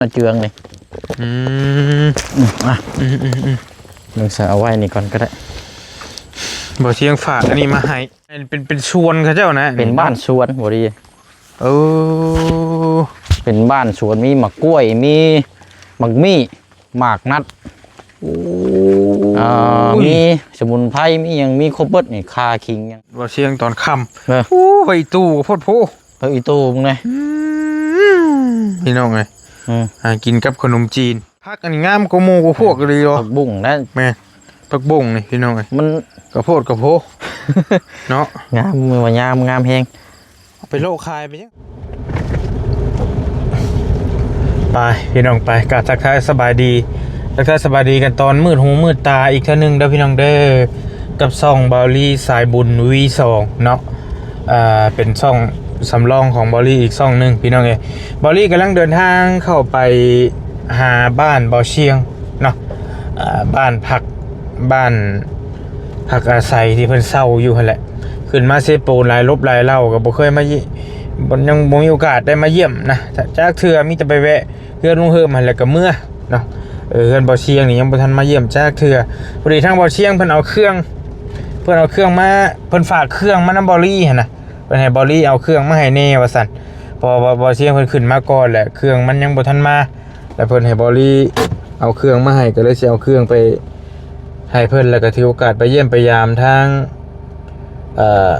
ມາເຈື່ອງນີ້. ອືມ ອືມ ອ່ະ ອືມໆໆ ເບິ່ງຊະ ເອົາໄວ້ນີ້ກ່ອນກໍໄດ້. ບໍ່ ສຽງຝາກອັນນີ້ມາໃຫ້ ເປັນ ເປັນສວນເຂົາເຈົ້ານະ ເປັນບ້ານສວນ ບໍ່ດີ. ເອີ ເປັນບ້ານສວນ ມີໝາກກ້ວຍ ມີໝາກມີ້ ໝາກນັດ ໂອ້ ອ່າ ມີສະໝຸນໄພ ມີຫຍັງ ມີຄົບເບິດນີ້ ຂ່າ ຂີງ ຫຍັງ. ວ່າສຽງຕອນຄ່ຳ ເອີ ໂອ້ ໃບອີ່ຕູ່ໂພດໂພ ເອີ ອີ່ຕູ່ ເບິ່ງແດ່ ອືມ ພີ່ນ້ອງເອີຍ ອືມ ຫາກິນກັບຂະໜົມຈີນ. ຜັກອັນນີ້ງາມກວ່າໝູ່ກວ່າພວກອີ່ຫຼີເນາະ ຜັກບຸ້ງນະ ແມ່ນ ຜັກບຸ້ງນີ້ພີ່ນ້ອງເອີຍ ມັນກະໂພດກະໂພເນາະ ງາມ ວ່າງາມ ງາມແຮງ. ເອົາໄປໂລະຂາຍໄປຫຍັງ? ໄປ ພີ່ນ້ອງ ໄປ ກະທັກທາຍສະບາຍດີ ທັກທາຍສະບາຍດີກັນຕອນມືດຫູມືດຕາອີກເທື່ອໜຶ່ງເດີພີ່ນ້ອງເດີ ກັບຊ່ອງເບົາລີສາຍບຸນ ວີສອງ ເນາະ. ເປັນຊ່ອງສຳລອງຂອງເບົາລີອີກຊ່ອງໜຶ່ງພີ່ນ້ອງເອີຍ. ເບົາລີກຳລັງເດີນທາງເຂົ້າໄປຫາບ້ານເບົາຊຽງເນາະ ບ້ານພັກ ບ້ານພັກອາໄສທີ່ເພິ່ນເຊົ່າຢູ່ຫັ້ນແຫຼະ. ຂຶ້ນມາເຊໂປນຫຼາຍລົບຫຼາຍເຫຼົ່າ ກໍບໍ່ເຄີຍມາຢ້ຽມ ຍັງບໍ່ມີໂອກາດໄດ້ມາຢ້ຽມນະຈັກເທື່ອ ມີແຕ່ໄປແວະເຮືອນລຸງເຮີມຫັ້ນແຫຼະກໍເມືອເນາະ. ເອີ ເຮືອນເບົາຊຽງນີ້ຍັງບໍ່ທັນມາຢ້ຽມຈັກເທື່ອ. ພໍດີທາງເບົາຊຽງເພິ່ນເອົາເຄື່ອງ ເພິ່ນເອົາເຄື່ອງມາ ເພິ່ນຝາກເຄື່ອງມານຳເບົາລີຫັ້ນນະ ເພິ່ນໃຫ້ເບົາລີເອົາເຄື່ອງມາໃຫ້ແດ່ວ່າຊັ້ນ ເພາະວ່າເບົາຊຽງເພິ່ນຂຶ້ນມາກ່ອນແຫຼະ ເຄື່ອງມັນຍັງບໍ່ທັນມາ ແລ້ວເພິ່ນໃຫ້ເບົາລີເອົາເຄື່ອງມາໃຫ້ ກໍເລີຍຊິເອົາເຄື່ອງໄປໃຫ້ເພິ່ນ ແລ້ວກໍຖືໂອກາດໄປຢ້ຽມໄປຢາມທາງ ເອີ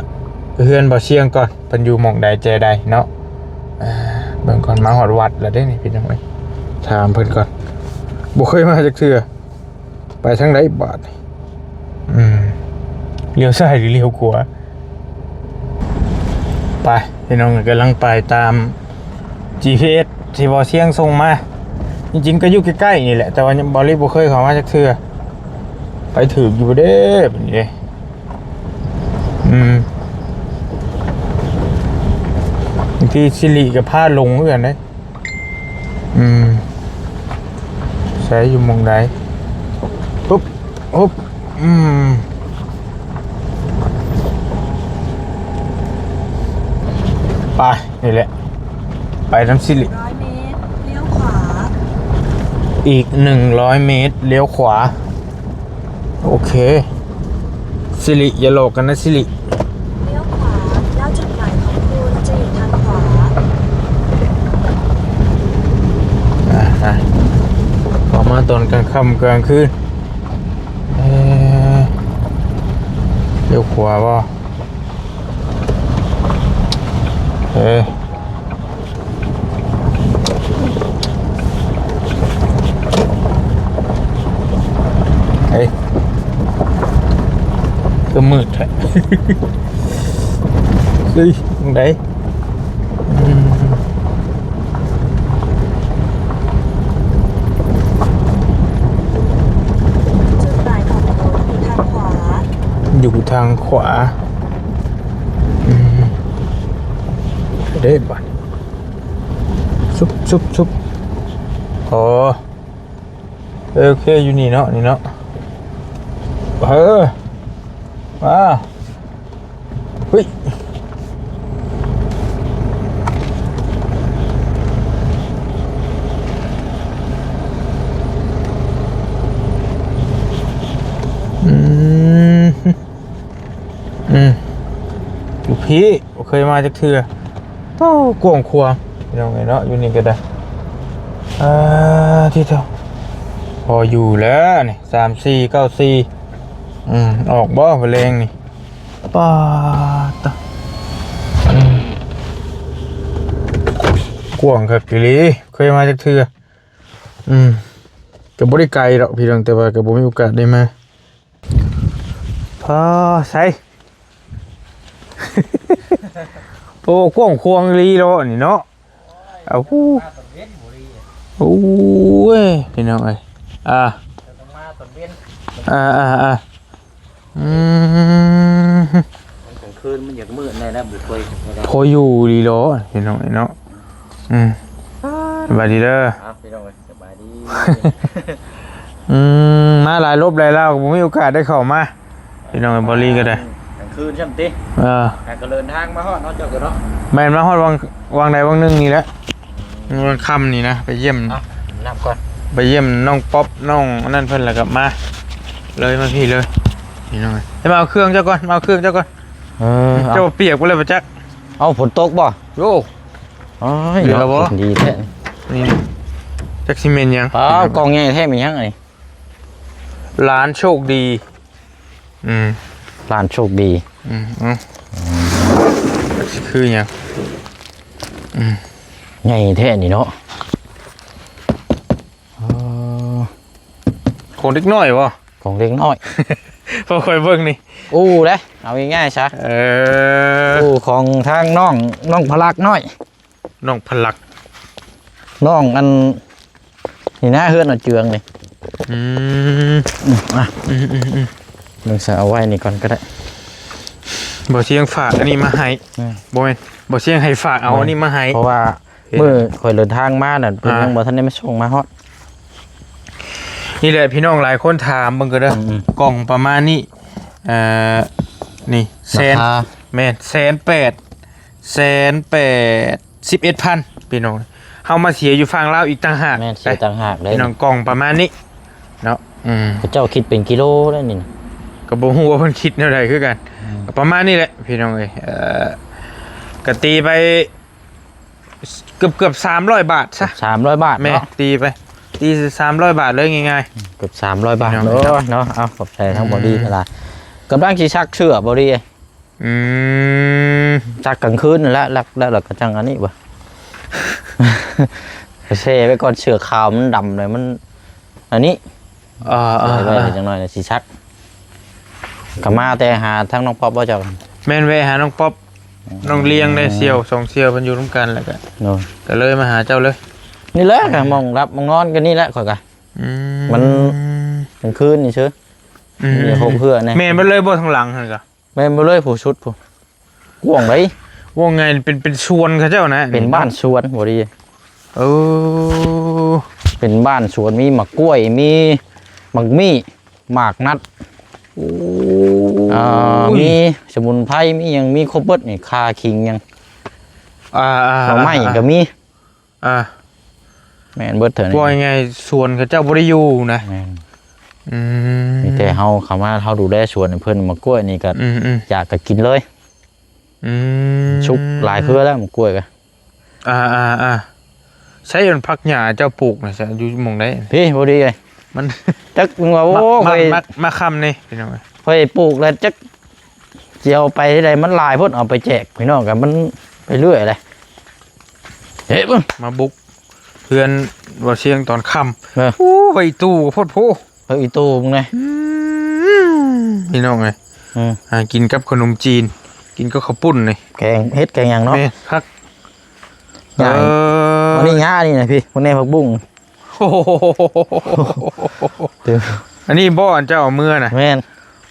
ເຮືອນເບົາຊຽງກ່ອນ ເພິ່ນຢູ່ໝ່ອງໃດແຈໃດເນາະ. ເບິ່ງກ່ອນ ມາຮອດວັດແລ້ວເດ້ນີ້ພີ່ນ້ອງເອີຍ ຖາມເພິ່ນກ່ອນ ບໍ່ເຄີຍມາຈັກເທື່ອ. ໄປທາງໃດບາດນີ້? ອືມ ລ້ຽວຊ້າຍຫຼືລ້ຽວຂວາ? ໄປ ພີ່ນ້ອງ ກຳລັງໄປຕາມ ຈີພີເອັສ ທີ່ເບົາຊຽງສົ່ງມາ. ຈິງໆ ກໍຢູ່ໃກ້ໆ ນີ້ແຫຼະ ແຕ່ວ່າເບົາລີບໍ່ເຄີຍເຂົ້າມາຈັກເທື່ອ. ໄປຖືກຢູ່ເດ້ບາດນີ້ເດ້. ອືມ ບາງທີສິລິກໍພາຫຼົງຄືກັນເດ້. ອືມ ໃສ ຢູ່ໝ່ອງໃດ? ປຸບ ປຸບ ອືມ ໄປ ນີ້ແຫຼະ ໄປນຳສິລິ. ຮ້ອຍເມດ ລ້ຽວຂວາ ອີກໜຶ່ງຮ້ອຍເມດ ລ້ຽວຂວາ. ໂອເຄ ສິລິ ຢ່າຫຼອກກັນນະ ສິລິ. เลี้ยวขวา แล้วจุดหมายของคุณจะอยู่ทางขวา. ອ່າ ອອກມາຕອນກາງຄ່ຳກາງຄືນ. ເອີ ລ້ຽວຂວາບໍ່? ເອີ ເອີ ຄືມືດແທ້ ເອີຍ ຈັ່ງໃດ? ອືມ ຈຸດໝາຍຂອງຄຸນຢູ່ທາງຂວາ ຢູ່ທາງຂວາ. ອືມ ເດ້ບາດ ຊຸບ ຊຸບ ຊຸບ ອໍ ເອີ ໂອເຄ ຢູ່ນີ້ເນາະ ນີ້ເນາະ ເອີ ມາ ຫຶຍ ອືມ ອືມ ຢູ່ພີ້ ບໍ່ເຄີຍມາຈັກເທື່ອ. ໂອ້ ກວ້າງຂວາງ ພີ່ນ້ອງເອີຍເນາະ ຢູ່ນີ້ກໍໄດ້. ອ່າ ທີ່ເຈົ້າ ພໍຢູ່ແລ້ວນີ້ ສາມສີ່ເກົ້າສີ່. ອືມ ອອກບໍ່ມື້ແລງນີ້? ປາດຕະ ອືມ ກວ້າງຄັກອີ່ຫຼີ ເຄີຍມາຈັກເທື່ອ. ອືມ ກໍບໍ່ໄດ້ໄກດອກພີ່ນ້ອງ ແຕ່ວ່າກໍບໍ່ມີໂອກາດໄດ້ມາ. ພໍໃສ ໂອ້ ກວ້າງຂວາງອີ່ຫຼີເນາະ ນີ້ເນາະ. ເອົາ ໂອ້ຍ ພີ່ນ້ອງເອີຍ ອ່າ ມາຕອນເວັນ ອ່າໆໆ ອືມ ກາງຄືນມັນຢາກມືດແດ່ນະ ບໍ່ຄ່ອຍ ພໍຢູ່ດີເນາະ ພີ່ນ້ອງເອີຍເນາະ. ອືມ ສະບາຍດີເດີ ອ່າ ພີ່ນ້ອງເອີຍ ສະບາຍດີ. ອືມ ມາຫຼາຍລົບຫຼາຍລາວ ກໍບໍ່ມີໂອກາດໄດ້ເຂົ້າມາ ພີ່ນ້ອງເອີຍ. ເບົາລີກໍໄດ້ ກາງຄືນຊ້ຳຕິ ເອີ ຫາກໍເດີນທາງມາຮອດເນາະ ເຈົ້າກໍເນາະ. ແມ່ນ ມາຮອດວັງ ວັງໃດວັງໜຶ່ງນີ້ແຫຼະ ວັງຄ່ຳນີ້ນະ ໄປຢ້ຽມ. ເອົ້າ ນ້ຳກ່ອນ ໄປຢ້ຽມນ້ອງປັອບ ນ້ອງອັນນັ້ນເພິ່ນ ແລ້ວກໍມາເລີຍ ມາພີ້ເລີຍ ພີ່ນ້ອງເອີຍ. ໃຫ້ມາເອົາເຄື່ອງເຈົ້າກ່ອນ ມາເອົາເຄື່ອງເຈົ້າກ່ອນ. ເອີ ເຈົ້າປຽກໄປແລ້ວບໍ່ຈັກ. ເອົ້າ ຝົນຕົກບໍ່? ໂອ້ ໂອ້ຍ ເຫຼືອບໍ່? ເນາະ ດີແທ້ ນີ້ ຈັກຊິແມ່ນຫຍັງ. ອ້າວ ກ່ອງໃຫຍ່ແທ້ ແມ່ນຫຍັງອັນນີ້? ຫຼານໂຊກດີ. ອືມ ຫຼານໂຊກດີ. ອືມ ເອົ້າ ອືມ ຈັກຊິຄືຫຍັງ. ອືມ ໃຫຍ່ແທ້ນີ້ເນາະ. ອໍ ຂອງເດັກນ້ອຍບໍ່? ຂອງເດັກນ້ອຍ ພໍຂ້ອຍເບິ່ງນີ້ ອູ້ເດ້ ເອົາງ່າຍໆຊະ. ເອີ ອູ້ຂອງທາງນ້ອງ ນ້ອງພະລັກນ້ອຍ ນ້ອງພະລັກ ນ້ອງອັນນີ້ນະ ເຮືອນອາເຈືອງນີ້. ອືມ ອືມ ອ່ະ ອືມໆໆ ເບິ່ງຊະ ເອົາໄວ້ນີ້ກ່ອນກໍໄດ້. ບໍ່ຊຽງຝາກອັນນີ້ມາໃຫ້. ອືມ ບໍ່ແມ່ນ ບໍ່ຊຽງໃຫ້ຝາກເອົາອັນນີ້ມາໃຫ້ ເພາະວ່າ ເຫັນ ມື້ຂ້ອຍເດີນທາງມານັ້ນ ເພິ່ນ ອ່າ ຍັງບໍ່ທັນໄດ້ມາສົ່ງມາຮອດ. ນີ້ແຫຼະພີ່ນ້ອງ ຫຼາຍຄົນຖາມເບິ່ງກໍເດີ ອືມໆ ກ່ອງປະມານນີ້ ເອີ ນີ້ແສນ ລາຄາ ແມ່ນ ແສນແປດ ແສນແປດສິບເອັດພັນ ພີ່ນ້ອງ. ເຮົາມາເສຍຢູ່ຝັ່ງລາວອີກຕ່າງຫາກ. ແມ່ນ ເສຍຕ່າງຫາກເລີຍ ພີ່ນ້ອງ ກ່ອງປະມານນີ້ເນາະ. ອືມ ເຂົາເຈົ້າຄິດເປັນກິໂລແລ້ວນີ້ນະ ກໍບໍ່ຮູ້ວ່າເພິ່ນຄິດແນວໃດຄືກັນ. ອືມ ກໍປະມານນີ້ແຫຼະ ພີ່ນ້ອງເອີຍ. ເອີ ກໍຕີໄປ ເກືອບໆສາມຮ້ອຍບາດຊະ ສາມຮ້ອຍບາດ ແມ່ນ ເນາະ ຕີໄປ ຕີສາມຮ້ອຍບາດເລີຍ ງ່າຍໆ ເກືອບສາມຮ້ອຍບາດ ພີ່ນ້ອງ ເນາະ. ເອົາ ຂອບໃຈທາງ ອືມ ບໍດີຫຼາຍ. ກຳລັງຊິຊັກເສື້ອບໍດີ. ອືມ ຊັກກາງຄືນນັ້ນແຫຼະ ລັກແລ້ວ ແລ້ວກໍຈັ່ງອັນນີ້ບໍ່ ແຊ່ໄວ້ກ່ອນ ເສື້ອຂາວມັນດຳເລີຍ ມັນ ອັນນີ້ ເອີໆໆ ໃສ່ໄວ້ຈັກໜ້ອຍແລ້ວຊິຊັກ. ກໍມາແຕ່ຫາທາງນ້ອງປັອບບໍ່ເຈົ້າ? ແມ່ນ ແວະຫານ້ອງປັອບ ອືມ ນ້ອງລຽງເດ້ ສ່ຽວສອງສ່ຽວເພິ່ນຢູ່ນຳກັນ ແລ້ວກໍ ໂດຍ ກໍເລີຍມາຫາເຈົ້າເລີຍ. ນີ້ແຫຼະ ອືມ ກໍໝ່ອງຫຼັບໝ່ອງນອນກໍນີ້ແຫຼະ ຂ້ອຍກໍ ອືມ ມັນກາງຄືນນີ້ຊື່ ອືມ ມີຫົກເຮືອນແນ່. ແມ່ນເບິດເລີຍບໍ່ ທາງຫຼັງຫັ້ນກໍ? ແມ່ນບໍ່ເລີຍ ຜູ້ສຸດຜູ້ ກວ້າງໃດ໋ ວ່າໄງ ເປັນ ເປັນສວນເຂົາເຈົ້ານະ ເປັນບ້ານສວນບໍ່ດີ. ເອີ ເປັນບ້ານສວນ ມີໝາກກ້ວຍ ມີໝາກມີ້ ໝາກນັດ ໂອ້ ອ່າ ຍ ມີສະໝຸນໄພ ມີຫຍັງ ມີຄົບເບິດນີ້ ຂ່າ ຂີງ ຫຍັງ ອ່າໆໆ ໜໍ່ໄມ້ກໍມີ. ອ່າ ແມ່ນເບິດເທື່ອນີ້ ວ່າງ່າຍໆ ສວນເຂົາເຈົ້າບໍ່ໄດ້ຢູ່ນະ. ແມ່ນ ອືມ ມີແຕ່ເຮົາເຂົ້າມາ ເຮົາດູແລສວນໃຫ້ເພິ່ນ. ໝາກກ້ວຍນີ້ກໍ ອືມໆ ຢາກກໍກິນເລີຍ. ອືມ ສຸກຫຼາຍເທື່ອແລ້ວໝາກກ້ວຍກໍ. ອ່າໆໆ ໃຊ້ອັນຜັກຫຍ້າເຈົ້າປູກນະ ຢູ່ໝ່ອງໃດ? ພີ້ ບໍ່ດີເອີຍ ມັນ ຈັກ ມຶງວ່າ ໂອ້ ມາ ຂ້ອຍ ມາ ມາຄຳນີ້ ພີ່ນ້ອງເອີຍ ຂ້ອຍປູກແລ້ວຈັກ ຊິເອົາໄປທີ່ໃດ ມັນຫຼາຍໂພດ ເອົາໄປແຈກພີ່ນ້ອງ ກໍມັນໄປເລື້ອຍເລີຍ. ເຮັດເບິ່ງ ມາບຸກເຮືອນບໍ່ຊຽງຕອນຄ່ຳ. ເອີ ໂອ້ ໃບອີ່ຕູ່ໂພດໂພ. ເອີ ອີ່ຕູ່ເບິ່ງແດ່ ອືມ ພີ່ນ້ອງເອີຍ. ອືມ ຫາກິນກັບຂະໜົມຈີນ ກິນກັບເຂົ້າປຸ້ນນີ້. ແກງ ເຮັດແກງຫຍັງເນາະ? ແມ່ນ ຜັກ ຫຍ້າ ເອີ ອັນນີ້ຫຍ້ານີ້ນະ ພີ້ ພວກແນ່ ຜັກບຸ້ງ. ໂອ້ໂຫ ເຕັມ ອັນນີ້ບໍ່ ອັນເຈົ້າເອົາເມືອນະ? ແມ່ນ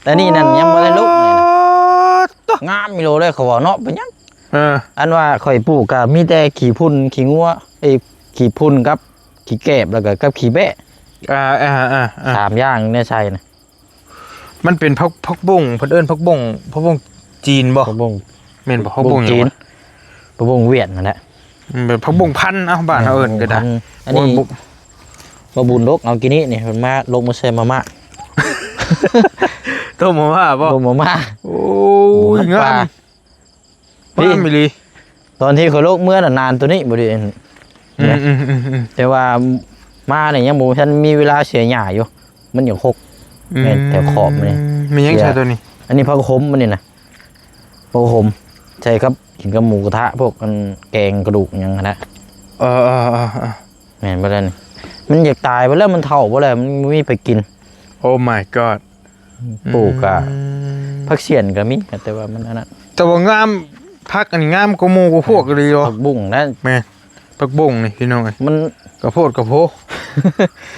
ແຕ່ນີ້ນັ້ນຍັງບໍ່ໄດ້ລຸກນີ້ນະ. ໂອ້ໂຫ ງາມອີ່ຫຼີເລີຍ ເຂົາເວົ້າເນາະ. ເປັນຫຍັງ? ເອີ ອັນວ່າຂ້ອຍປູກກະມີແຕ່ຂີ້ຝຸ່ນຂີ້ງົວ ເອີ ຂີ້ຝຸ່ນກັບຂີ້ແກບ ແລ້ວກະກັບຂີ້ແບ້. ອ່າໆໆ ສາມຢ່າງແນ່ໃສ່ນະ. ມັນເປັນຜັກ ຜັກບົ້ງ ເພິ່ນເອີ້ນຜັກບົ້ງ ຜັກບົ້ງຈີນບໍ່? ຜັກບົ້ງ ແມ່ນບໍ່? ຜັກບົ້ງຫຍັງວະ? ຜັກບົ້ງຫວຽດນັ້ນແຫຼະ. ອືມ ແບບຜັກບົ້ງພັນ ເອົ້າ ບ້ານເຮົາເອີ້ນກໍໄດ້. ອັນນີ້ ໂອ້ຍ ບໍ່ ບໍ່ບຸນດົກ ເອົາກິນນີ້ ນີ້ ເພິ່ນມາລົງມາໃສ່ມາມ່າ. ຕົ້ມມາມ່າບໍ່? ຕົ້ມມາມ່າ. ໂອ້ຍ ງາມ ງາມອີ່ຫຼີ. ຕອນທີ່ຂ້ອຍລົງເມືອນະ ນານໂຕນີ້ບໍ່ໄດ້ ອືມໆໆໆ ແຕ່ວ່າມານີ້ຍັງບໍ່ທັນມີເວລາເສຍຫຍ້າຢູ່ ມັນຍັງຫົກ. ອືມ ແມ່ນແຖວຂອບມັນນີ້. ແມ່ນຫຍັງໃສ່ໂຕນີ້? ອັນນີ້ຜັກໂຂມມັນນີ້ນະ ຜັກໂຂມໃສ່ກັບ ກິນກັບໝູກະທະ ພວກອັນແກງກະດູກຫຍັງຫັ້ນນະ. ເອີໆໆໆ ແມ່ນບໍ່ໄດ້ນີ້ ມັນຢາກຕາຍໄປແລ້ວ ມັນເຖົ້າໄປແລ້ວ ມັນບໍ່ມີໃຜກິນ. Oh my god. ປູກກະ ອືມ ຜັກສຽນກໍມີ ແຕ່ວ່າມັນອັນນັ້ນ ແຕ່ວ່າງາມ ຜັກອັນນີ້ງາມກວ່າໝູ່ກວ່າພວກອີ່ຫຼີເນາະ. ຜັກບຸ້ງນະ ແມ່ນ ຜັກບົ້ງນີ້ພີ່ນ້ອງເອີຍ ມັນກະໂພດກະໂພ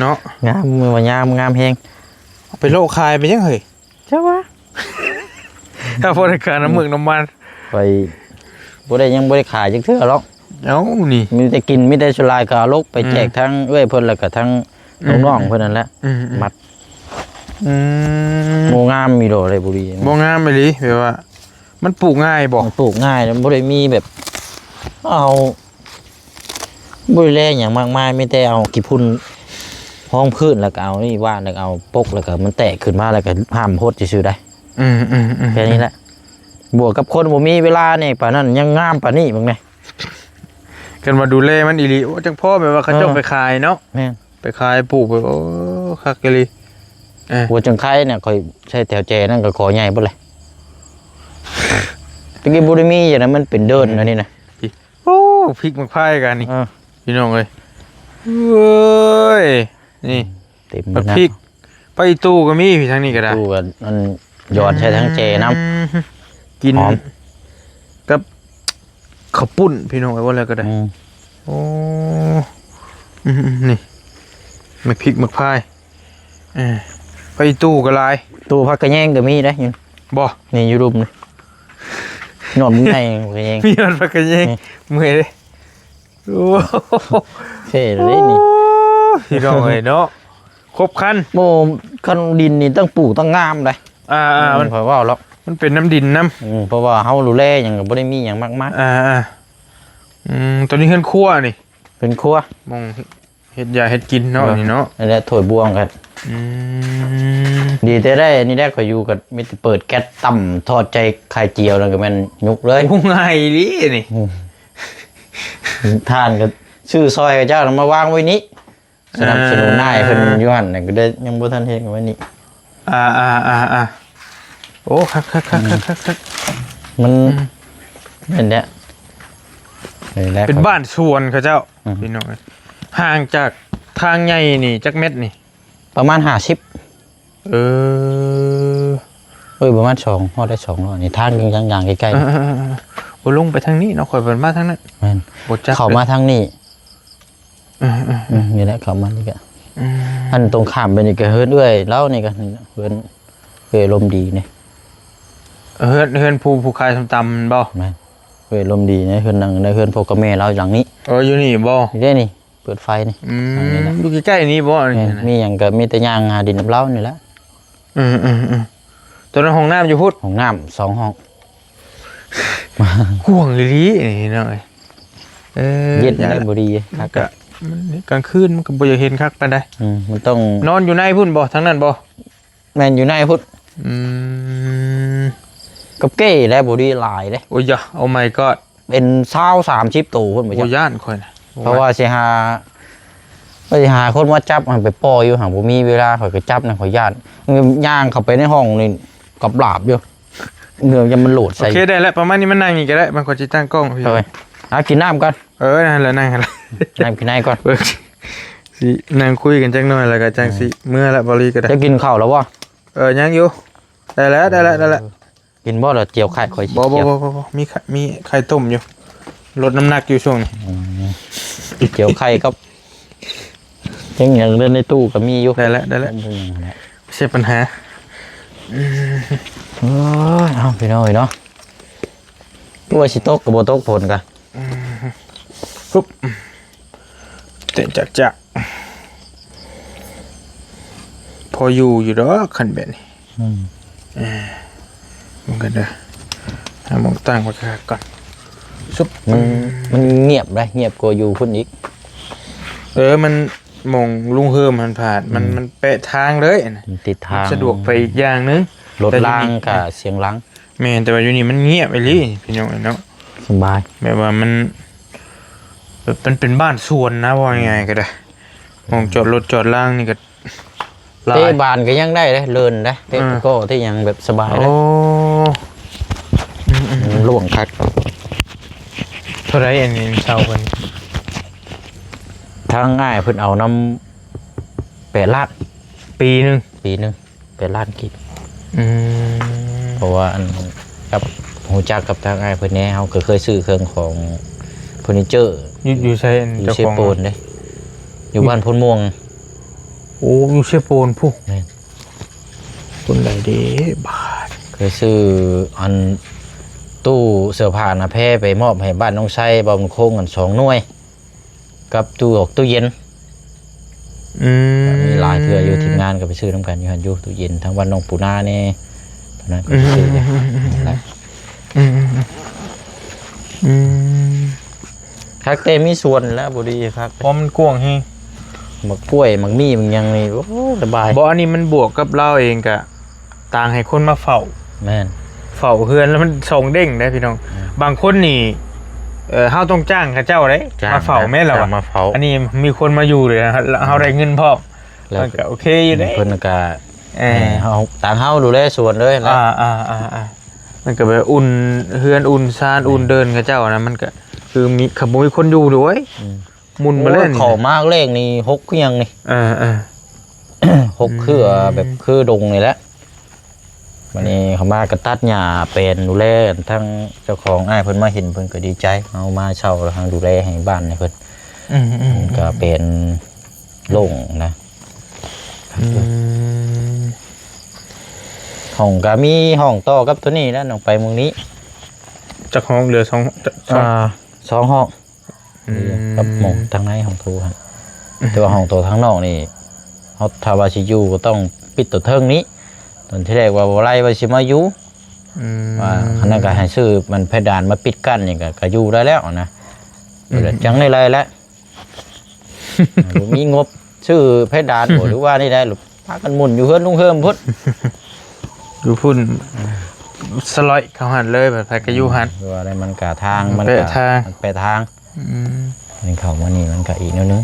ເນາະ. ງາມ ວ່າງາມ ງາມແຮງ. ເອົາໄປໂລະຂາຍໄປຫຍັງເຮີ້ຍ? ຈັກວ່າ ຖ້າບໍ່ໄດ້ຄ່ານ້ຳເມືອກນ້ຳມັນ ຂ້ອຍບໍ່ໄດ້ ຍັງບໍ່ໄດ້ຂາຍຈັກເທື່ອດອກ. ເອົ້າ ນີ້ ມີແຕ່ກິນ ມີແຕ່ສ່ວນຫຼາຍກໍເອົາລົກໄປແຈກ ອືມ ທາງເອື້ອຍເພິ່ນ ແລ້ວກໍທາງ ອືມ ນ້ອງໆເພິ່ນນັ້ນແຫຼະ. ອືມໆ ມັດ ອືມ ໂມງາມມີໂດໄດ້ບໍ່ດີ ບໍ່ງາມອີ່ຫຼີ. ແບບວ່າມັນປູກງ່າຍບໍ່? ມັນປູກງ່າຍ ມັນບໍ່ໄດ້ມີແບບ ເອົາ ມັ ບໍ່ໄດ້ແລຫຍັງມາກມາຍ ມີແຕ່ເອົາຂີ້ຝຸ່ນຮອງພື້ນ ແລ້ວກໍເອົານີ້ຫວ່ານ ແລ້ວກໍເອົາປົກ ແລ້ວກໍມັນແຕກຂຶ້ນມາ ແລ້ວກໍຫ້າມຫົດຊື່ໆໄດ໋. ອືມໆໆ ແຄ່ນີ້ແຫຼະ. ບວກກັບຄົນບໍ່ມີເວລາແດ່ປານນັ້ນ ຍັງງາມປານນີ້ເບິ່ງແດ່. ຄັນວ່າດູແລມັນອີ່ຫຼີ ໂອ້ ຈັ່ງພໍແບບວ່າເຂົາເຈົ້າ ເອີ ໄປຂາຍເນາະ. ແມ່ນ ໄປຂາຍປູກໄປ ໂອ້ ຄັກອີ່ຫຼີ. ເອີ ຫົວຈັ່ງໄຄນີ້ ຂ້ອຍໃຊ້ແຖວແຈນັ້ນກໍກໍໃຫຍ່ເບິດເລີຍ. ຕະກີ້ບໍ່ໄດ້ມີຫຍັງນະ ມັນເປັນເດີ່ນ ອືມ ອັນນີ້ນະ. ໂອ້ ພິກໝາກພາຍກັນນີ້ ເອີ ພີ່ນ້ອງເອີຍ. ເອີຍ ນີ້ ເຕັມ ໝາກພິກ ຜັກອີ່ຕູກໍມີ ພີ່ ທາງນີ້ກໍໄດ້. ຕູ້ກໍອັນ ຢອດໃສ່ທາງແຈນຳ ອືມ ກິນ ຫອມ ກັບເຂົ້າປຸ້ນ ພີ່ນ້ອງເອີຍ ວ່າແລ້ວກໍໄດ້. ອືມ ໂອ້ ອືມໆ ນີ້ ໝາກພິກໝາກພາຍ. ເອີ ຜັກອີ່ຕູກໍຫຼາຍ ຕູ້ຜັກຂະແຍງກໍມີເດ້. ບໍ່ ນີ້ຢູ່ລຸ່ມນີ້ ຍອດມັນໃຫຍ່ ຜັກຂະແຍງ ມີຍອດຜັກຂະແຍງ. ນີ້ ເມື່ອຍເດ້. ໂອ້ ເທ່ເລີຍນີ້ ໂອ້ ພີ່ນ້ອງເອີຍເນາະ ຄົບຄັນ. ໂອ້ ຄັນດິນນີ້ຕ້ອງປູກຕ້ອງງາມເດ້. ອ່າໆ ມັນ ຂ້ອຍເວົ້າແລ້ວ ມັນເປັນນ້ຳດິນນຳ. ອືມ ເພາະວ່າເຮົາດູແລຫຍັງກໍບໍ່ໄດ້ມີຫຍັງມາກມາຍ. ອ່າໆ ອືມ ຕົວນີ້ເຮືອນຄົວນີ້ ເຮືອນຄົວ ໝ່ອງ ເຮັດຢາເຮັດກິນເນາະ. ເອີ ນີ້ເນາະ ອັນນີ້ຖ້ວຍບວງກັນ. ອືມ ດີແທ້ໄດ໋ ອັນນີ້ໄດ້ ຂ້ອຍຢູ່ກໍມີແຕ່ເປີດແກັສ ຕຳທອດໃສ່ໄຂ່ຈຽວ ແລ້ວກໍແມ່ນຍຸກເລີຍ. ໂອ້ ງ່າຍອີ່ຫຼີນີ້. ອືມ ຖ່ານກໍຊື້ຊ່ອຍເຂົາເຈົ້າ ມາວາງໄວ້ນີ້ ສະໜັບສະໜູນ ອ່າ ອ້າຍເພິ່ນຢູ່ຫັ້ນນະ ກໍໄດ້ ຍັງບໍ່ທັນເຮັດໄວ້ນີ້. ອ່າໆໆໆ ໂອ້ ຄັກໆໆໆ ມັນ ອືມ ແມ່ນແຫຼະ ນີ້ແຫຼະ ເປັນບ້ານສວນເຂົາເຈົ້າ. ອືມ ພີ່ນ້ອງເອີຍ ຫ່າງຈາກທາງໃຫຍ່ນີ້ຈັກແມັດນີ້? ປະມານຫ້າສິບ. ເອີ ເອີຍ ປະມານສອງ ຮອດໄດ້ສອງຮ້ອຍນີ້ ທາງຍັງຍ່າງໃກ້ໆ. ເອີໆໆໆ ບໍ່ ລົງໄປທາງນີ້ເນາະ ຂ້ອຍເພິ່ນມາທາງນັ້ນ. ແມ່ນ ບໍ່ຈັກ ເຂົ້າມາທາງນີ້. ເອີໆໆ ອືມ ນີ້ແຫຼະ ເຂົ້າມານີ້ກະ ອືມ ອັນຕົງຂ້າມໄປນີ້ກະເຮືອນເອື້ອຍລາວນີ້ກະ ເຮືອນເອື້ອຍລົມດີນີ້. ເຮືອນ ເຮືອນຜູ້ ຜູ້ຂາຍສົ້ມຕຳແມ່ນບໍ່? ແມ່ນ ເອື້ອຍລົມດີນີ້ ເຮືອນນາງ ເຮືອນພໍ່ກັບແມ່ລາວຫຼັງນີ້. ເອີ ຢູ່ນີ້ບໍ່? ນີ້ເດ້ນີ້ ເປີດໄຟນີ້. ອືມ ຢູ່ໃກ້ໆນີ້ບໍ່? ແມ່ນ ມີຫຍັງກະມີແຕ່ຍ່າງຫາດິນນຳລາວນີ້ແຫຼະ. ອືມໆໆ ຕົວນັ້ນຫ້ອງນ້ຳຢູ່ພຸ້ນ ຫ້ອງນ້ຳສອງຫ້ອງ. ກວ້າງອີ່ຫຼີນີ້ເນາະ. ເອີ ເຢັນໄດ້ບໍ່ດີຄັກ ມັນກະ ມັນກາງຄືນມັນກໍບໍ່ຢາກເຫັນຄັກປານໃດ. ອືມ ມັນຕ້ອງ ນອນຢູ່ໃນພຸ້ນບໍ່ ທາງນັ້ນບໍ່? ແມ່ນ ຢູ່ໃນພຸ້ນ. ອືມ ກັບເກ້ແຫຼະ ບໍ່ດີຫຼາຍເດ້. ໂອ້ຍຢາ Oh my god ເປັນຊາວ ສາມສິບໂຕພຸ້ນບໍ່ຈັກ. ໂອ້ ຢ້ານຂ້ອຍນະ ເພາະວ່າຊິຫາ ໄປຫາຄົນມາຈັບ ໄປປ່ອຍຢູ່ ຫາບໍ່ມີເວລາ ຂ້ອຍກໍຈັບນະ ຂ້ອຍຢ້ານ. ຍ່າງເຂົ້າໄປໃນຫ້ອງນີ້ກັບຫຼາບຢູ່ ເລື່ອງຍັງມັນໂຫຼດໃສ່. ໂອເຄ ໄດ້ແລ້ວ ປະມານນີ້ ມານັ່ງນີ້ກໍໄດ້ ມັນກໍຊິຕັ້ງກ້ອງພີ່. ເອີ ຫາກິນນ້ຳກ່ອນ. ເອີ ນັ້ນແຫຼະ ນັ່ງຫັ້ນແຫຼະ ນັ່ງກິນນ້ຳກ່ອນ. ເບິ່ງ ຊິນັ່ງຄຸຍກັນຈັກໜ່ອຍ ແລ້ວກໍຈັ່ງຊິເມືອລະ ບໍ່ລີກໍໄດ້. ຈະກິນເຂົ້າແລ້ວບໍ່? ເອີ ຍັງຢູ່. ໄດ້ແລ້ວ ໄດ້ແລ້ວ ໄດ້ແລ້ວ. ກິນບໍ່ລະ ຈຽວໄຂ່ຂ້ອຍຊິ ບໍ່ ຈຽວ ບໍ່ ບໍ່ ບໍ່ ມີໄຂ່ ມີໄຂ່ຕົ້ມຢູ່ ລົດນ້ຳໜັກຢູ່ຊ່ວງນີ້. ອືມ ຈຽວໄຂ່ກັບ ຍັງ ຍັງເລື່ອນໃນຕູ້ກໍມີຢູ່. ໄດ້ແລ້ວ ໄດ້ແລ້ວ ບໍ່ໃຊ່ປັນຫາ. ອືມ ໂອ້ຍ ເອົາ ພີ່ນ້ອງເອີຍເນາະ ວ່າຊິຕົກກໍບໍ່ຕົກ ຝົນກະ ອືມ ຟຶບ ເຕັ້ນຈັກໆ ພໍຢູ່ຢູ່ດອກ ຄັນແບບນີ້. ອືມ ເອີ ມັນກໍເດີ ຫາໝ່ອງຕັ້ງໄວ້ຄັກໆກ່ອນ. ຊຶບ ມັນ ມັນງຽບເດ້ ງຽບກວ່າຢູ່ພຸ້ນອີກ. ເອີ ມັນ ໝ່ອງລຸງເຮີມຫັ້ນພາດ ມັນ ອືມ ມັນແປະທາງເລີຍນະ ມັນຕິດທາງ ມັນສະດວກໄປອີກຢ່າງໜຶ່ງ. ລົດລາງ ແຕ່ຢູ່ນີ້ ກໍສຽງດັງ. ແມ່ນ ແຕ່ວ່າຢູ່ນີ້ມັນງຽບອີ່ຫຼີ ພີ່ນ້ອງເອີຍເນາະ ສະບາຍ ແບບວ່າມັນ ແບບມັນເປັນບ້ານສວນນະ ເວົ້າງ່າຍໆກໍໄດ້. ອືມ ໝ່ອງຈອດລົດຈອດລາງນີ້ກໍຫຼາຍ ເຕະບານກໍຍັງໄດ້ເດ້ ເລີນເດ້ ເຕະ ເອີ ຕະກໍ ເຕະຫຍັງແບບສະບາຍເດ້. ໂອ້ ອືມໆໆ ມັນໂລ່ງຄັກ. ເທົ່າໃດອັນນີ້ເຊົ່າເພິ່ນ? ທາງອ້າຍເພິ່ນເອົານຳ ແປດລ້ານ ປີໜຶ່ງ ປີໜຶ່ງ ແປດລ້ານກີບ. ອືມ ເພາະວ່າອັນ ກັບ ຮູ້ຈັກກັບທາງອ້າຍເພິ່ນແດ່ ເຮົາກໍເຄີຍຊື້ເຄື່ອງຂອງເຟີນີເຈີ ຢູ່ ຢູ່ໃສ ອັນ ຢູ່ເຊໂປນເດ້ ຢູ່ບ້ານໂພນມ່ວງ. ໂອ້ ຢູ່ເຊໂປນພຸ້ນ. ແມ່ນ ຄົນໃດເດ້ບາດ ເຄີຍຊື້ອັນ ຕູ້ເສື້ອຜ້າໜ້າແພໄປມອບໃຫ້ບ້ານນ້ອງໄຊ ບ້ານໂຄງ ອັນ ສອງໜ່ວຍ. ກັບຕູ້ອອກຕູ້ເຢັນ. ອືມ ມີຫຼາຍເທື່ອຢູ່ ທີມງານກໍໄປຊື້ນຳກັນຢູ່ຫັ້ນຢູ່ ຕູ້ເຢັນ ທາງບ້ານນ້ອງປູນາແດ່ ຕອນນັ້ນກໍໄປຊື້ເດ້. ອືມ ແຫຼະ ອືມ ອືມ ອືມ ອືມ. ຄັກແຕ່ມີສວນແລ້ວ ບໍ່ດີຄັກ ເພາະມັນກວ້າງແຮງ. ໝາກກ້ວຍ ໝາກມີ້ ໝາກຫຍັງນີ້ ໂອ້ ສະບາຍ. ບໍ່ ອັນນີ້ມັນບວກກັບລາວເອງກະຕ່າງໃຫ້ຄົນມາເຝົ້າ. ແມ່ນ ເຝົ້າເຮືອນແລ້ວມັນສອງເດ້ງເດ້ພີ່ນ້ອງ. ອືມ ບາງຄົນນີ້ ເອີ ເຮົາຕ້ອງຈ້າງເຂົາເຈົ້າເດ້ ຈ້າງ ມາເຝົ້າ ນະ ແມ່ນລະ ຈ້າງມາເຝົ້າ. ອັນນີ້ມີຄົນມາຢູ່ເລີຍ ເຮົາ ເຮົາໄດ້ເງິນພ້ອມ. ແລ້ວ ມັນກະໂອເຄຢູ່ເດ້ ເພິ່ນກະ ເອີ ໃຫ້ເຮົາ ຕາງເຮົາດູແລສວນເລີຍນະ. ອ່າໆໆໆ ມັນກະແບບອຸ່ນເຮືອນ ອຸ່ນຊານ ແມ່ນ ອຸ່ນເດີ່ນເຂົາເຈົ້ານະ. ມັນກະຄືມີ ຄັນບໍ່ມີຄົນຢູ່ເດ້ ອືມ ໝຸ່ນມາແລ້ວນີ້. ໂອ້ຍ ເຂົ້າມາແລກນີ້ ຮົກຄືຫຍັງນີ້. ເອີໆ ຮົກຄື ອືມ ແບບຄືດົງນີ້ແຫຼະ. ບັດນີ້ເຂົ້າມາກະຕັດຫຍ້າແປນດູແລ. ທາງເຈົ້າຂອງ ອ້າຍເພິ່ນມາເຫັນ ເພິ່ນກະດີໃຈ ເຮົາມາເຊົ່າແລ້ວ ເຮົາດູແລໃຫ້ບ້ານໃຫ້ເພິ່ນ. ອືມໆໆ ມັນກະເປັນໂລ່ງນະ. ອືມ ຫ້ອງກະມີຫ້ອງຕໍ່ກັບໂຕນີ້ແຫຼະ ນ້ອງໄປມື້ນີ້. ຈັກຫ້ອງ? ເຫຼືອສອງ ສອງ ອ່າ ສອງຫ້ອງ. ອືມ ກັບຫ້ອງທາງໃນຫ້ອງໂຖຫັ້ນ. ອືມ ແຕ່ວ່າຫ້ອງໂຖທາງນອກນີ້ ເຮົາຖ້າວ່າຊິຢູ່ກໍຕ້ອງປິດໂຕເທິງນີ້. ຕອນທີແລກວ່າບໍ່ໄລ່ ວ່າຊິມາຢູ່. ອືມ ວ່າອັນນັ້ນກໍໃຫ້ຊື້ມັນເພດານມາປິດກັ້ນນີ້ກໍ ກໍຢູ່ໄດ້ແລ້ວນະ. ອືມ ຈັ່ງໄດ້ໄລ່ແຫຼະ. ບໍ່ມີງົບຊື້ເພດານບໍ່ ຫຼືວ່ານີ້ໄດ້ ພາກັນໝຸ່ນຢູ່ເຮືອນລຸງເຮີມພຸ້ນ. ຢູ່ພຸ້ນ ສະຫຼອຍເຂົ້າຫັ້ນເລີຍ ບັດໃຜກໍຢູ່ຫັ້ນ. ຄືວ່າໄດ້ ມັນກະທາງ ມັນກະ ມັນແປະທາງ ມັນແປະທາງ. ອືມ ມັນເຂົ້າມານີ້ມັນກະອີກແນວໜຶ່ງ.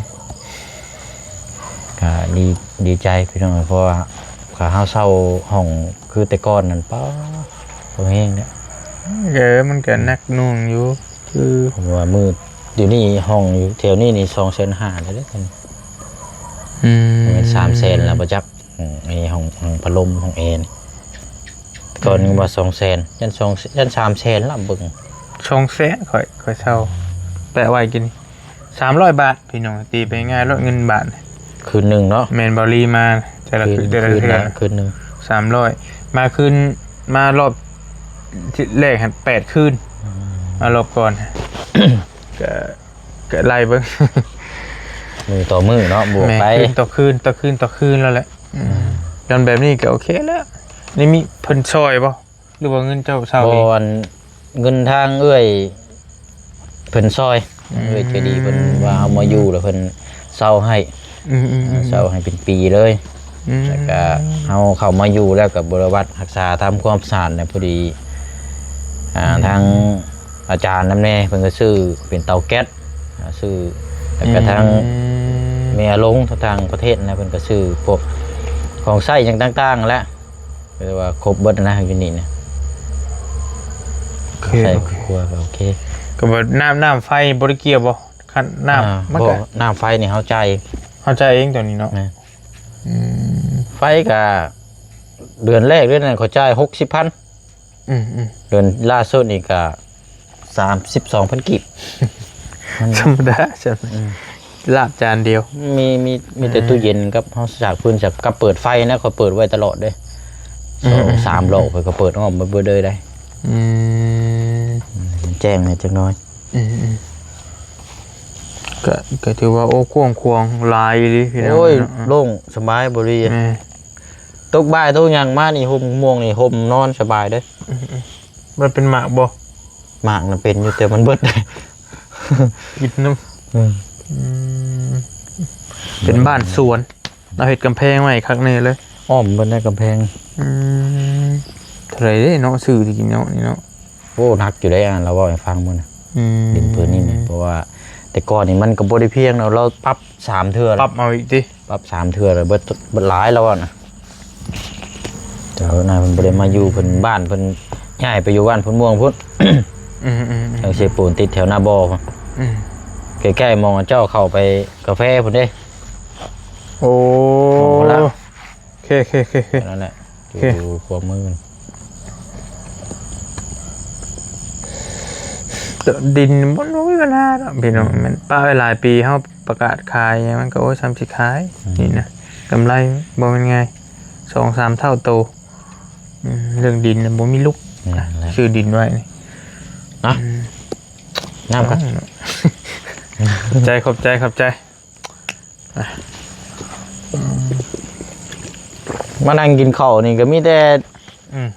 ກະດີ ດີໃຈພີ່ນ້ອງ ເພາະວ່າຖ້າເຮົາເຊົ່າຫ້ອງຄືແຕ່ກ່ອນນັ້ນ ປາ ບໍ່ແຮງເດ້. ເອີ ມັນກະໜັກໜ່ວງຢູ່. ຄື ເພາະວ່າມື້ດຽວນີ້ຫ້ອງຢູ່ແຖວນີ້ນີ້ ສອງແສນຫ້າແລ້ວເດ້. ອືມ ແມ່ນສາມແສນແລ້ວບໍ່ຈັກ. ອືມ ອັນນີ້ຫ້ອງ ຫ້ອງພັດລົມ ຫ້ອງແອນີ້ ກ່ອນ ອືມ ວ່າສອງແສນ ຢັນສອງ ຢັນສາມແສນລະເບິ່ງ. ສອງແສນ ຂ້ອຍ ຂ້ອຍເຊົ່າ ແປະໄວ້ກິນ ສາມຮ້ອຍບາດ ພີ່ນ້ອງ ຕີໄປງ່າຍໂລດ ເງິນບາດ ຄືນໜຶ່ງເນາະ. ແມ່ນ ເບົາຫຼີມາແຕ່ລະ ຄືນ ແຕ່ລະເທື່ອ ຄືນໜຶ່ງ ສາມຮ້ອຍ. ມາຄືນ ມາລອບທີແລກຫັ້ນ ແປດຄືນ. ອືມ ມາລອບກ່ອນ ກະ ກະໄລ່ເບິ່ງ ມື້ຕໍ່ມື້ເນາະ ບວກໄປ ແມ່ນ ຄືນຕໍ່ຄືນ ຕໍ່ຄືນ ຕໍ່ຄືນແລ້ວແຫຼະ. ອືມ ອືມ ຍ້ອນແບບນີ້ກໍໂອເຄແລ້ວ. ນີ້ມີເພິ່ນຊ່ອຍບໍ່ ຫຼືວ່າເງິນເຈົ້າເຊົ່າເອງ? ບໍ່ ອັນ ເງິນທາງເອື້ອຍເພິ່ນຊ່ອຍ. ອືມ ເອື້ອຍໃຈດີເພິ່ນວ່າເຮົາມາຢູ່ແລ້ວເພິ່ນເຊົ່າໃຫ້. ອືມໆໆ ເຊົ່າໃຫ້ເປັນປີເລີຍ. ອືມ ແລ້ວກະເຮົາເຂົ້າມາຢູ່ແລ້ວກະບໍລິວາດຮັກສາທຳຄວາມສະອາດນະ ພໍດີ ອ່າ ອືມ ທາງອາຈານນຳແດ່ ເພິ່ນກໍຊື້ເປັນເຕົາແກັສ ອ່າ ຊື້ ແລ້ວກໍທາງ ອືມ ແມ່ອາຫຼົງທາງຕ່າງປະເທດນະ ເພິ່ນກໍຊື້ພວກຂອງໃຊ້ຫຍັງຕ່າງໆຫັ້ນແຫຼະ. ແຕ່ວ່າຄົບເບິດນະ ຢູ່ນີ້ນະ. ໂອເຄ ໃຊ້ ໂອເຄ ຄົວກໍໂອເຄ. ກໍແບບນ້ຳ ນ້ຳໄຟບໍ່ໄດ້ກ່ຽວບໍ່? ຄັນນ້ຳ ອ່າ ມັນກໍ ບໍ່ ນ້ຳໄຟນີ້ເຮົາຈ່າຍ ເຮົາຈ່າຍເອງຕົວນີ້ເນາະ. ແມ່ນ. ອືມ ໄຟກະເດືອນແລກເດ້ນັ້ນ ເຂົາຈ່າຍຫົກສິບພັນ. ອືມໆ ເດືອນລ່າສຸດນີ້ກະສາມສິບສອງພັນກີບ. ມັນທຳມະດາຊັ້ນ. ອືມ ລາບຈານດຽວ. ມີ ມີ ມີແຕ່ ອືມ ຕູ້ເຢັນກັບເຮົາສາກຟືນ ສາກ ກັບເປີດໄຟນະ ຂ້ອຍເປີດໄວ້ຕະຫຼອດເດ້. ອືມໆໆ ສອງສາມລອບ ຂ້ອຍກໍເປີດອ້ອມໄປເບິດເລີຍໄດ໋. ອືມ ອືມ ມັນແຈ້ງແດ່ຈັກໜ້ອຍ. ອືມໆ ກະ ກະຖືວ່າ ໂອ້ ກວ້າງຂວາງຫຼາຍອີ່ຫຼີພີ່ນ້ອງ. ໂອ້ຍ ເນາະ ໂລ່ງສະບາຍບໍລີ. ແມ່ນ ຕົກບ່າຍຕົກຫຍັງມານີ້ ຮົ່ມມ່ວງນີ້ ຮົ່ມນອນສະບາຍເດ້. ອືມໆ ມັນເປັນໝາກບໍ່? ໝາກນະເປັນຢູ່ ແຕ່ມັນເບິດ ກິນນຳ. ອືມ ອືມ ເປັນບ້ານສວນ. ລາວເຮັດກຳແພງໄວ້ຄັກແນ່ເລີຍ ອ້ອມເບິດໃນກຳແພງ. ອືມ ເທົ່າໃດເດ້ເນາະ ຊື້ທີ່ກິນເນາະ ນີ້ເນາະ? ໂອ້ ໜັກຢູ່ເດ້ ອັນລາວເວົ້າໃຫ້ຟັງມື້ນະ. ອືມ ດິນພື້ນນີ້ນະ ເພາະວ່າແຕ່ກ່ອນນີ້ມັນກໍບໍ່ໄດ້ພຽງເນາະ ລາວປັບສາມເທື່ອ ປັບເອົາອີກຕິ ປັບສາມເທື່ອແລ້ວເບິດ ເບິດຫຼາຍລາວວ່ານະ. ແຕ່ວ່ານາເພິ່ນບໍ່ໄດ້ມາຢູ່ ເພິ່ນບ້ານເພິ່ນຍ້າຍໄປຢູ່ບ້ານໂພນມ່ວງພຸ້ນ. ອືມໆໆ ທາງເຊໂປນ ຕິດແຖວນາບໍ່ພຸ້ນ. ອືມ ໃກ້ໆ ໝ່ອງເຈົ້າເຂົ້າໄປກາແຟພຸ້ນເດ້. ໂອ້ ໝ່ອງພຸ້ນລະ. ໂອເຄ ໂອເຄ ໂອເຄ ໂອເຄ ນັ້ນແຫຼະ ໂອເຄ ຢູ່ຂວາມື. ດິນມັນບໍ່ມີບັນຫາດອກພີ່ນ້ອງ. ອືມ ແມ່ນປະໄວ້ຫຼາຍປີ ເຮົາປະກາດຂາຍຫຍັງ ມັນກໍ ໂອ້ຍ ສ່ຳຊິຂາຍ. ອືມ ນີ້ນະ ກຳໄລບໍ່ແມ່ນງ່າຍ ສອງສາມເທົ່າໂຕ. ອືມ ເລື່ອງດິນນະບໍ່ມີລຸກ. ນັ້ນແຫຼະ ຊື້ດິນໄວ້ນີ້ນະ. ອືມ ນ້ຳກ່ອນ. ຂອບໃຈ ຂອບໃຈ ຂອບໃຈ. ອ່ະ ມານັ່ງກິນເຂົ້ານີ້ກໍມີແຕ່ ອືມ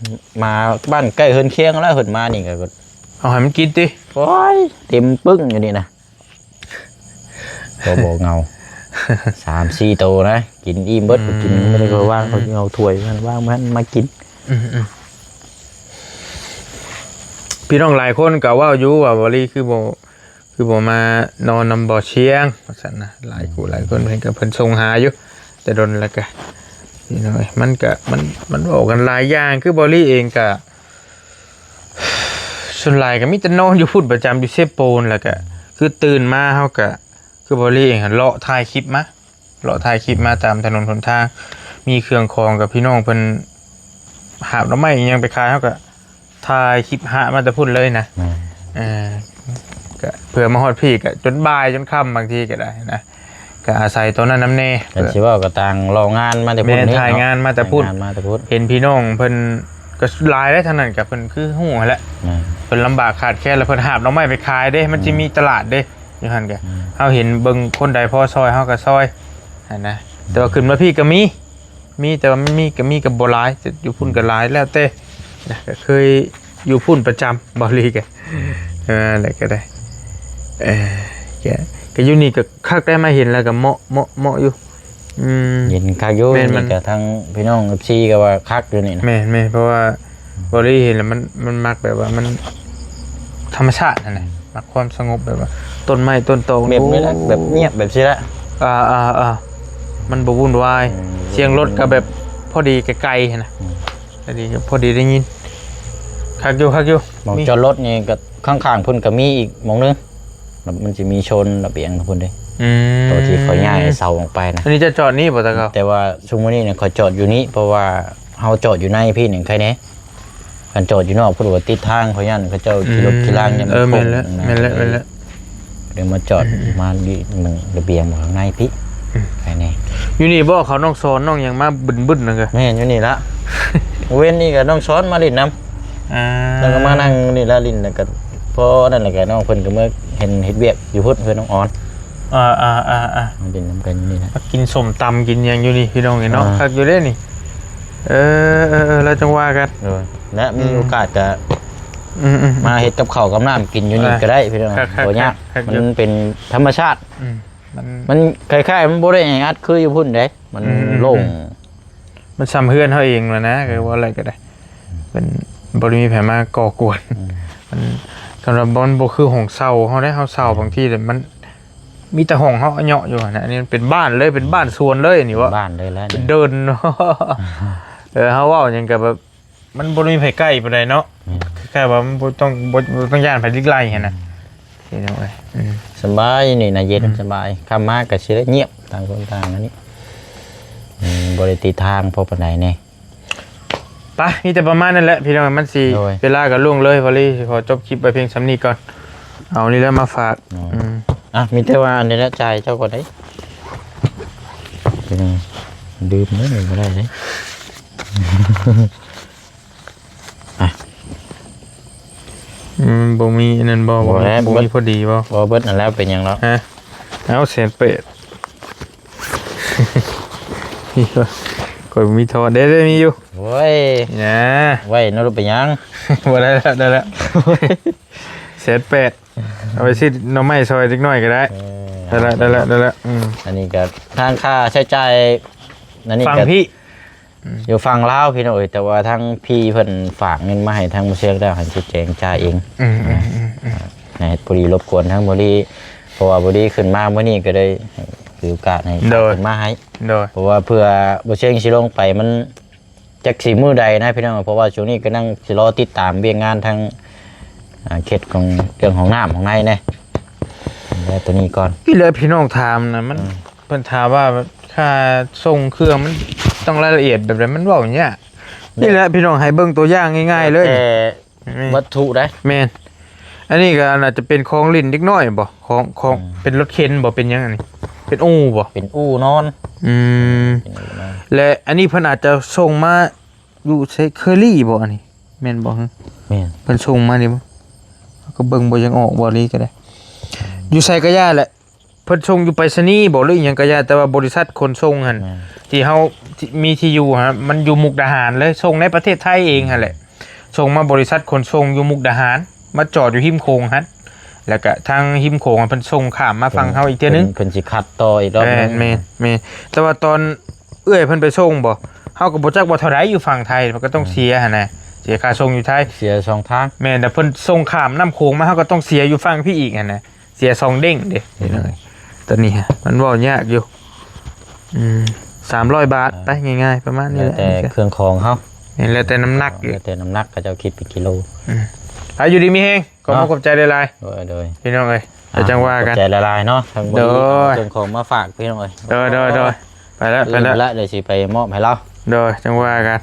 ໝາບ້ານໃກ້ເຮືອນຄຽງແລ້ວ ເພິ່ນມານີ້ກໍ ເອົາໃຫ້ມັນກິນຕິ. ໂອ້ຍ ເຕັມປຶ້ງຢູ່ນີ້ນະ. ໂຕບໍ່ເຫງົາ ສາມສີ່ໂຕນະ ກິນອີ່ມເບິດ ອືມ ກິນ ບໍ່ໄດ້ກໍວາງ ເອົາຖ້ວຍຫັ້ນວາງຫັ້ນມາກິນ. ອືມໆ ພີ່ນ້ອງຫຼາຍຄົນກໍເວົ້າຢູ່ວ່າ ບໍ່ລີຄືບໍ່ ຄືບໍ່ມານອນນຳບໍ່ຊຽງ ວ່າຊັ້ນນະ. ຫຼາຍຜູ້ຫຼາຍຄົນເພິ່ນກໍ ເພິ່ນສົ່ງຫາຢູ່ແຕ່ດົນແລ້ວກະ ພີ່ນ້ອງເອີຍ ມັນກະ ມັນ ມັນເວົ້າກັນຫຼາຍຢ່າງ. ຄືບໍ່ລີເອງກະ ສ່ວນຫຼາຍກໍມີແຕ່ນອນຢູ່ພຸ້ນປະຈຳ ຢູ່ເຊໂປນ ແລ້ວກະ ຄືຕື່ນມາເຮົາກະ ຄືບໍ່ລີເອງຫັ້ນ ເລາະຖ່າຍຄລິບມາ ເລາະຖ່າຍຄລິບມາຕາມຖະໜົນຫົນທາງ ມີເຄື່ອງຂອງກັບພີ່ນ້ອງເພິ່ນ ຫາບໜໍ່ໄມ້ອີ່ຫຍັງໄປຂາຍ ເຮົາກໍຖ່າຍຄລິບຫາມາແຕ່ພຸ້ນເລີຍນະ. ແມ່ນ ເອີ ກໍເພື່ອມາຮອດພີ້ກໍຈົນບ່າຍຈົນຄ່ຳ ບາງທີກໍໄດ້ນະ ກໍອາໄສຕອນນັ້ນນຳແດ່. ຄັນຊິເວົ້າກໍຕ່າງເລາະງານມາແຕ່ພຸ້ນ ແມ່ນ ນີ້ເນາະ ຖ່າຍງານມາແຕ່ພຸ້ນ ຖ່າຍງານມາແຕ່ພຸ້ນ ເຫັນພີ່ນ້ອງເພິ່ນກໍຫຼາຍເດ້ ທາງນັ້ນກໍເພິ່ນຄືຮູ້ຫັ້ນແຫຼະ. ແມ່ນ ເພິ່ນລຳບາກຂາດແຄນ ແລ້ວເພິ່ນຫາບໜໍ່ໄມ້ໄປຂາຍເດ້ ມັນຊິ ອືມ ມີຕະຫຼາດເດ້ ຢູ່ຫັ້ນກະ ອືມ ເຮົາເຫັນເບິ່ງຄົນໃດພໍຊ່ອຍເຮົາກໍຊ່ອຍຫັ້ນນະ. ແຕ່ວ່າຂຶ້ນມາພີ້ກໍມີ ມີ ແຕ່ວ່າມັນມີກໍມີກໍບໍ່ຫຼາຍ ແຕ່ຢູ່ພຸ້ນກໍຫຼາຍ ແລ້ວແຕ່ນະ. ກໍເຄີຍຢູ່ພຸ້ນປະຈຳ ເບົາຫຼີກະ ເອີ ແລ້ວກໍໄດ້ ເອີ ກະ ກະຢູ່ນີ້ກໍຄັກໄດ໋ ມາເຫັນແລ້ວກໍເໝາະ ເໝາະ ເໝາະຢູ່. ອືມ ເຫັນຄັກຢູ່ ແມ່ນ ນີ້ ມັນ ກໍທາງພີ່ນ້ອງເອັຟຊີກໍວ່າຄັກຢູ່ນີ້ນະ. ແມ່ນໆ ເພາະວ່າ ອືມ ເບົາຫຼີເຫັນແລ້ວມັນ ມັນມັກແບບວ່າມັນທຳມະຊາດຫັ້ນນະ ອືມ ມັກຄວາມສະຫງົບ ແບບວ່າຕົ້ນໄມ້ຕົ້ນຕອງ ແບບນີ້ແຫຼະ ໂອ້ ແບບງຽບແບບຊີ້ແຫຼະ. ອ່າໆໆ ມັນບໍ່ວຸ່ນວາຍ ອືມ ສຽງລົດກໍແບບພໍດີໄກໆຫັ້ນນະ. ອືມ ພໍດີ ພໍດີໄດ້ຍິນ. ຄັກຢູ່ ຄັກຢູ່ ໝ່ອງ ມີ ຈອດລົດນີ້ກໍຂ້າງໆພຸ້ນກໍມີອີກໝ່ອງໜຶ່ງ ແລ້ວມັນຊິມີໂຊນລະບຽງພຸ້ນເດ້. ອືມ ໂຕທີ່ຂ້ອຍຍ້າຍເສົາອອກໄປນະ. ອັນນີ້ຈະຈອດນີ້ບໍ່ຕາເກົ່າ? ແຕ່ວ່າຊຸມມື້ນີ້ນະ ຂ້ອຍຈອດຢູ່ນີ້ ເພາະວ່າເຮົາຈອດຢູ່ໃນພີ້ນີ້ໄຄແດ່. ຄັນຈອດຢູ່ນອກພຸ້ນວ່າຕິດທາງ ຂ້ອຍຢ້ານເຂົາເຈົ້າຂີ່ລົດ ອືມ ຂີ່ລາງ ຢ້ານມັນ ເອີ ໂຄ້ງ ແມ່ນແລ້ວ ນະ ແມ່ນແລ້ວ ແມ່ນແລ້ວ. ເລີຍມາຈອດ ອືມ ມາຢູ່ເບິ່ງລະບຽງຂ້າງໃນພີ້ ອືມ ໄຄແດ່. ຢູ່ນີ້ບໍ່ ເຂົານ້ອງສອນນ້ອງຫຍັງມາບຶ້ນໆນັ້ນກະ? ແມ່ນ ຢູ່ນີ້ລະ ເວັນນີ້ກໍນ້ອງສອນມາຫຼິ້ນນຳ. ອ່າ ແລ້ວກໍມານັ່ງນີ້ລະ ຫຼິ້ນ ແລ້ວກໍພໍນັ້ນແຫຼະ ກໍນ້ອງເພິ່ນກໍເມືອເຫັນເຮັດວຽກຢູ່ພຸ້ນ ເພື່ອນນ້ອງອອນ. ອ່າໆໆໆ ມາຫຼິ້ນນຳກັນຢູ່ນີ້ນະ ມາກິນສົ້ມຕຳກິນຫຍັງຢູ່ນີ້ ພີ່ນ້ອງເອີຍເນາະ. ອ່າ ຄັກຢູ່ເດ້ນີ້. ເອີໆໆ ແລ້ວຈັ່ງວ່າກັນ. ໂດຍ ແລະມີ ອືມ ໂອກາດກໍ ອືມໆໆ ມາເຮັດກັບເຂົ້າກັບນ້ຳກິນຢູ່ນີ້ ອ່າ ກໍໄດ້ພີ່ນ້ອງ. ຄັກໆໆ ບໍ່ຍາກ ຄັກຢູ່ ມັນເປັນທຳມະຊາດ. ອືມ ມັນ ມັນຄ້າຍໆ ມັນບໍ່ໄດ້ແອອັດຄືຢູ່ພຸ້ນເດ້ ມັນ ອືມໆໆ ໂລ່ງ ມັນຊ່ຳເຮືອນເຮົາເອງແຫຼະນະ ອືມ ກໍວ່າແລ້ວກໍໄດ້. ອືມ ມັນບໍ່ໄດ້ມີໃຜມາກໍ່ກວນ. ອືມ ມັນ ສຳລັບມັນບໍ່ຄືຫ້ອງເຊົ່າເຮົາເດ້ ເຮົາເຊົ່າ ອືມ ບາງທີມັນມີແຕ່ຫ້ອງເຮົາເຍາະຢູ່ຫັ້ນນະ. ອັນນີ້ມັນເປັນບ້ານເລີຍ ເປັນບ້ານສວນເລີຍ ອັນນີ້ວະ ເປັນບ້ານເລີຍແຫຼະ ເປັນເດີ່ນ. ເອີ ເຮົາເວົ້າຫຍັງກໍແບບ ມັນບໍ່ໄດ້ມີໃຜໃກ້ປານໃດເນາະ. ແມ່ນ ຄືວ່າມັນບໍ່ຕ້ອງ ບໍ່ ບໍ່ຕ້ອງຢ້ານໃຜລິກໄລ່ຫັ້ນນະ. ອືມ ພີ່ນ້ອງເອີຍ ອືມ ສະບາຍນີ້ນະ ເຢັນ ອືມ ສະບາຍ. ຄ່ຳມາກໍຊິໄດ້ງຽບ ຕ່າງຄົນຕ່າງອັນນີ້ ອືມ ບໍ່ໄດ້ຕິດທາງພໍປານໃດແດ່. ໄປ ມີແຕ່ປະມານນັ້ນແຫຼະພີ່ນ້ອງ ມັນຊິ ໂດຍ ເວລາກໍລ່ວງເລີຍ. ພໍລີຂໍຈົບຄລິບໄວ້ພຽງສ່ຳນີ້ກ່ອນ ເອົານີ້ແຫຼະມາຝາກ. ໂດຍ ອືມ ອ່ະ ມີແຕ່ວ່າອັນນີ້ແຫຼະ ຈ່າຍເຈົ້າກ່ອນເດ້ ພີ່ນ້ອງ. ດື່ມເດ້ ບໍ່ໄດ້ເດ້. ອ່ະ ອືມ ບໍ່ມີອັນນັ້ນບໍ່? ບໍ່ ບໍ່ມີ ແລ້ວ ບໍ່ມີພໍດີບໍ່? ບໍ່ ເບິດນັ້ນແລ້ວ ເປັນຫຍັງດອກ. ຮະ ເອົາ ແສນແປດ ຂ້ອຍມີທອນເດ້ ເດ້ ມີຢູ່. ໂອ້ຍ ນະ ໄວ້ເນາະ ເປັນຫຍັງ? ບໍ່ ໄດ້ແລ້ວ ໄດ້ແລ້ວ ແສນແປດ ເອົາໄປຊື້ໜໍ່ໄມ້ຊ່ອຍເດັກນ້ອຍກໍໄດ້. ເອີ ໄດ້ແລ້ວ ໄດ້ແລ້ວ ໄດ້ແລ້ວ. ອືມ ອັນນີ້ກໍທາງຄ່າໃຊ້ຈ່າຍ ອັນນີ້ ຝັ່ງ ກໍ ພີ້ ອືມ ຢູ່ຝັ່ງລາວພີ່ນ້ອງເອີຍ ແຕ່ວ່າທາງພີ່ເພິ່ນຝາກເງິນມາໃຫ້ທາງບໍ່ຊຽງແລ້ວ ໃຫ້ຊິແຈງຈ່າຍເອງ. ອືມ ນະ ອືມ ອືມ ອືມ ໃຫ້ພໍດີລົບກວນທາງບໍລີ ເພາະວ່າບໍລີຂຶ້ນມາມື້ນີ້ກໍໄດ້ໃຫ້ ຖືໂອກາດໃຫ້ ໂດຍ ເພິ່ນມາໃຫ້. ໂດຍ ເພາະວ່າເພື່ອບໍ່ຊຽງຊິລົງໄປ ມັນຈັກຊິມື້ໃດນະພີ່ນ້ອງ ເພາະວ່າຊ່ວງນີ້ກຳລັງຊິລໍຕິດຕາມວຽກງານທາງ ອ່າ ເຂດຂອງເລື່ອງຫ້ອງນ້ຳຫ້ອງໃນແດ່ ແລະ ໂຕນີ້ກ່ອນ. ນີ້ແຫຼະພີ່ນ້ອງຖາມນະ ມັນ ອືມ ເພິ່ນຖາມວ່າຄ່າສົ່ງເຄື່ອງມັນຕ້ອງລາຍລະອຽດແບບໃດ ມັນເວົ້າຍາກ. ແມ່ນ ນີ້ແຫຼະພີ່ນ້ອງ ໃຫ້ເບິ່ງຕົວຢ່າງງ່າຍໆເລີຍ ແຕ່ ນີ້ ວັດຖຸໄດ໋. ແມ່ນ ອັນນີ້ກໍອາດຈະເປັນຂອງຫຼິ້ນເດັກນ້ອຍບໍ ຂອງ ຂອງ ອືມ ເປັນລົດເຂັນບໍ ເປັນຫຍັງອັນນີ້ ເປັນອູ່ບໍ ເປັນອູ່ນອນ. ອືມ ເປັນອູ່ນອນ ແລະ ອັນນີ້ເພິ່ນອາດຈະສົ່ງມາຢູ່ໃສ ເຄີຣີບໍ ອັນນີ້ ແມ່ນບໍ່? ແມ່ນ ເພິ່ນສົ່ງມານີ້ບໍ່? ເຮົາກໍເບິ່ງບໍ່ຢາກອອກ ບໍ່ລີກໍໄດ້ ຢູ່ໃສກໍຢ່າແຫຼະ. ເພິ່ນສົ່ງຢູ່ໄປສະນີບໍ ຫຼືອີ່ຫຍັງກໍຢ່າ ແຕ່ວ່າບໍລິສັດຂົນສົ່ງຫັ້ນ ແມ່ນ ທີ່ເຮົາ ທີ່ມີທີ່ຢູ່ຫັ້ນ ມັນຢູ່ມຸກດາຫານເລີຍ ສົ່ງໃນປະເທດໄທເອງຫັ້ນແຫຼະ ສົ່ງມາບໍລິສັດຂົນສົ່ງຢູ່ມຸກດາຫານ ມາຈອດຢູ່ຮິມໂຂງຫັ້ນ. ແລ້ວກະທາງຮິມໂຂງເພິ່ນສົ່ງຂ້າມມາຝັ່ງເຮົາອີກເທື່ອໜຶ່ງ ເພິ່ນ ເພິ່ນຊິຄັດຕໍ່ອີກລອບໜຶ່ງ ແມ່ນໆ ແມ່ນ ແຕ່ວ່າຕອນເອື້ອຍເພິ່ນໄປສົ່ງບໍ່ ເຮົາກໍບໍ່ຈັກວ່າເທົ່າໃດຢູ່ຝັ່ງໄທ ມັນກໍຕ້ອງເສຍຫັ້ນນະ ເສຍຄ່າສົ່ງຢູ່ໄທ ເສຍສອງທາງ ແມ່ນ ແຕ່ເພິ່ນສົ່ງຂ້າມນ້ຳໂຂງມາ ເຮົາກໍຕ້ອງເສຍຢູ່ຝັ່ງພີ້ອີກຫັ້ນນະ ເສຍສອງເດ້ງເດ້ ອືມ ຕອນນີ້ຮະ ມັນເວົ້າຍາກຢູ່ ອືມ ສາມຮ້ອຍບາດ ໄປງ່າຍໆ ປະມານນີ້ແຫຼະ ແລ້ວແຕ່ເຄື່ອງຂອງເຮົາ ແມ່ນ ແລ້ວແຕ່ນ້ຳໜັກຢູ່ ແລ້ວແຕ່ນ້ຳໜັກ ເຂົາເຈົ້າຄິດເປັນກິໂລ ອືມ ອາ ຢູ່ດີມີແຮງ ຂໍຂອບໃຈຫຼາຍໆ ໂດຍ ໂດຍ ພີ່ນ້ອງເອີຍ ແລ້ວຈັ່ງວ່າກັນ ຂອບໃຈຫຼາຍໆເນາະ ທາງ ໂດຍ ເອົາເຄື່ອງຂອງມາຝາກພີ່ນ້ອງເອີຍ ໂດຍ ໂດຍ ໂດຍ ໄປແລ້ວ ໄປແລ້ວ ໄປແລ້ວ ດຽວຊິໄປມອບໃຫ້ລາວ ໂດຍ ຈັ່ງວ່າກັນ